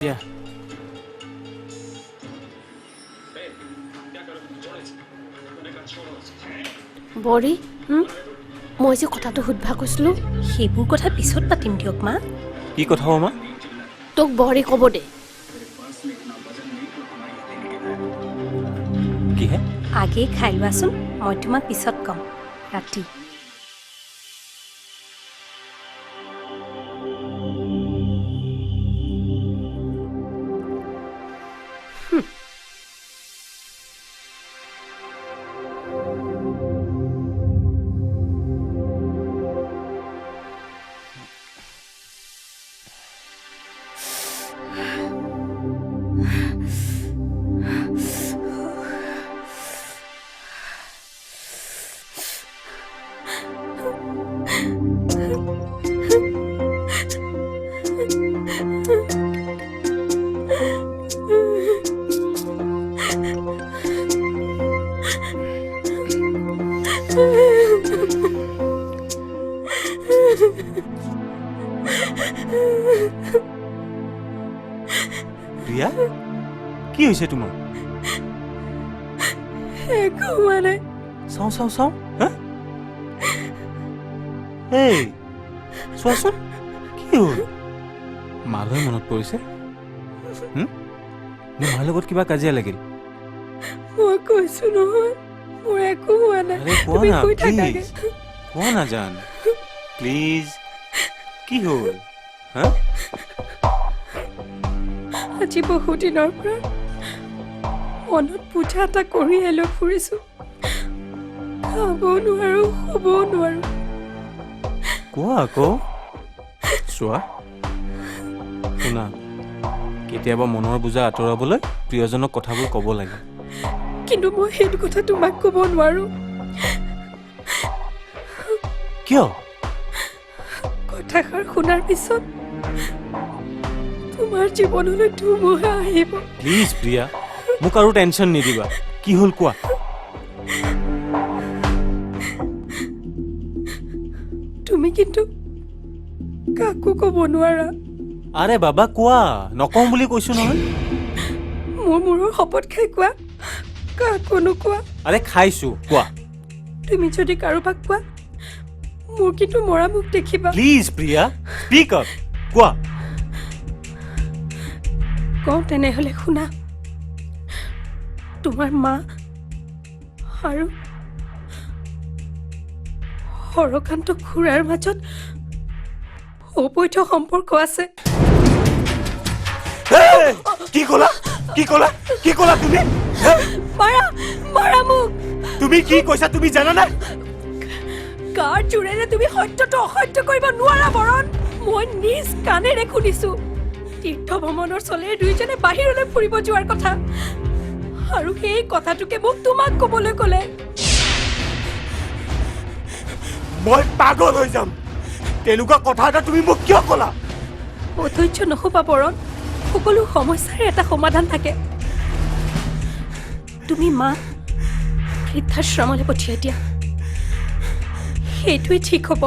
দিয়া। বৰী, মই যে কথাটো সুধবা কৈছিলোঁ। সেইবোৰ কথা পিছত পাতিম দিয়ক মা। কি কথা অ' মা? তোক বৰী ক'ব দে। কিহে? আগেই খাই লোৱাচোন, মই তোমাক পিছত ক'ম ৰাতি। প্ৰিয়া, কি হৈছে তোমাৰ? একো হোৱা নাই। চাওঁ চাওঁ চাওঁ। হা, এই চোৱাচোন, কি হ'ল? মালৈ মনত পৰিছে? নে মাৰ লগত কিবা কাজিয়া লাগিল? মই কৈছো নহয়, মোৰ একো হোৱা নাই। আৰে কোৱা তুমি না, শুই থাকাগে। প্লিজ কোৱা না জান, প্লিজ। কি হ'ল? হা, আজি বহু দিনৰ পৰা মনত বোজা এটা কঢ়িয়াই লৈ ফুৰিছো। খাবও নোৱাৰো, শুবও নোৱাৰো। কোৱা আকৌ। চোৱা, শুনা, কেতিয়াবা মনৰ বোজা আঁতৰাবলৈ প্ৰিয়জনক কথাবোৰ ক'ব লাগে। কিন্তু মই সেইটো কথা তোমাক ক'ব নোৱাৰো। কিয়? কথাষাৰ শুনাৰ পিছত তোমাৰ জীৱনলৈ ধুমুহা আহিব। প্লিজ প্ৰিয়া, মোক আৰু টেনশ্যন নিদিবা। কি হ'ল কোৱা। তুমি কিন্তু কাকো ক'ব নোৱাৰা। আৰে বাবা কোৱা, নকওঁ বুলি কৈছো নহয়। মোৰ মূৰৰ শপত খাই কোৱা, কাকো নোকোৱা। আৰে খাইছো, কোৱা। তুমি যদি কাৰোবাক কোৱা, মোৰ কিন্তু মৰা মুখ দেখিবা। প্লিজ প্ৰিয়া, স্পীক আপ, কোৱা। কওঁ তেনেহ'লে শুনা, তোমাৰ মা আৰু হৰকান্ত খুৰাৰ মাজত অবৈধ সম্পৰ্ক আছে। কি ক'লা? কি ক'লা? কি ক'লা তুমি? মাৰা, মাৰা মোক। তুমি কি কৈছা তুমি জানানে? কাৰ জোৰেৰে তুমি সত্যটো অসত্য কৰিব নোৱাৰা বৰণ। মই নিজ কাণেৰে শুনিছো, তীৰ্থ ভ্ৰমণৰ চলেৰে দুয়োজনে বাহিৰলৈ ফুৰিব যোৱাৰ কথা, আৰু সেই কথাটোকে মোক তোমাক ক'বলৈ ক'লে। মই পাগল হৈ যাম। তেনেকুৱা কথা এটা তুমি মোক কিয় ক'লা? অধৈৰ্য নহ'বা বৰণ, সকলো সমস্যাৰে এটা সমাধান থাকে। তুমি মাক বৃদ্ধাশ্ৰমলৈ পঠিয়াই দিয়া, সেইটোৱে ঠিক হ'ব।